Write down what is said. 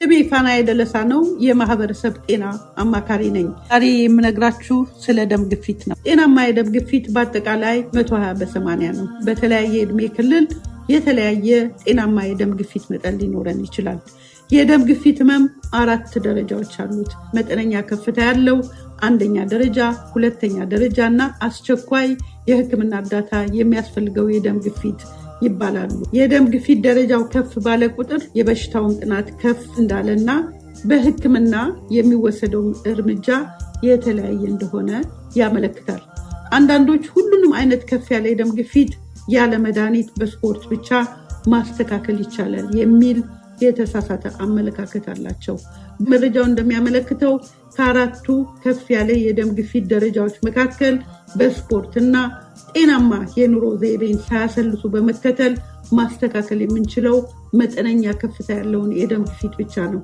ስሜ ፋና የደለሳ ነው። የማህበረሰብ ጤና አማካሪ ነኝ። ዛሬ የምነግራችሁ ስለ ደም ግፊት ነው። ጤናማ የደም ግፊት በአጠቃላይ 120 በ80 ነው። በተለያየ የእድሜ ክልል የተለያየ ጤናማ የደም ግፊት መጠን ሊኖረን ይችላል። የደም ግፊት ህመም 4 ደረጃዎች አሉት። መጠነኛ ከፍታ ያለው አንደኛ ደረጃ፣ ሁለተኛ ደረጃ እና አስቸኳይ የሕክምና እርዳታ የሚያስፈልገው የደም ግፊት ይባላሉ። የደም ግፊት ደረጃው ከፍ ባለ ቁጥር የበሽታውን ጥናት ከፍ እንዳለና በሕክምና የሚወሰደውን እርምጃ የተለያየ እንደሆነ ያመለክታል። አንዳንዶች ሁሉንም አይነት ከፍ ያለ የደም ግፊት ያለ መድኃኒት በስፖርት ብቻ ማስተካከል ይቻላል የሚል የተሳሳተ አመለካከት አላቸው። መረጃው እንደሚያመለክተው ከአራቱ ከፍ ያለ የደም ግፊት ደረጃዎች መካከል በስፖርትና ጤናማ የኑሮ ዘይቤን ሳያሰልሱ በመከተል ማስተካከል የምንችለው መጠነኛ ከፍታ ያለውን የደም ግፊት ብቻ ነው።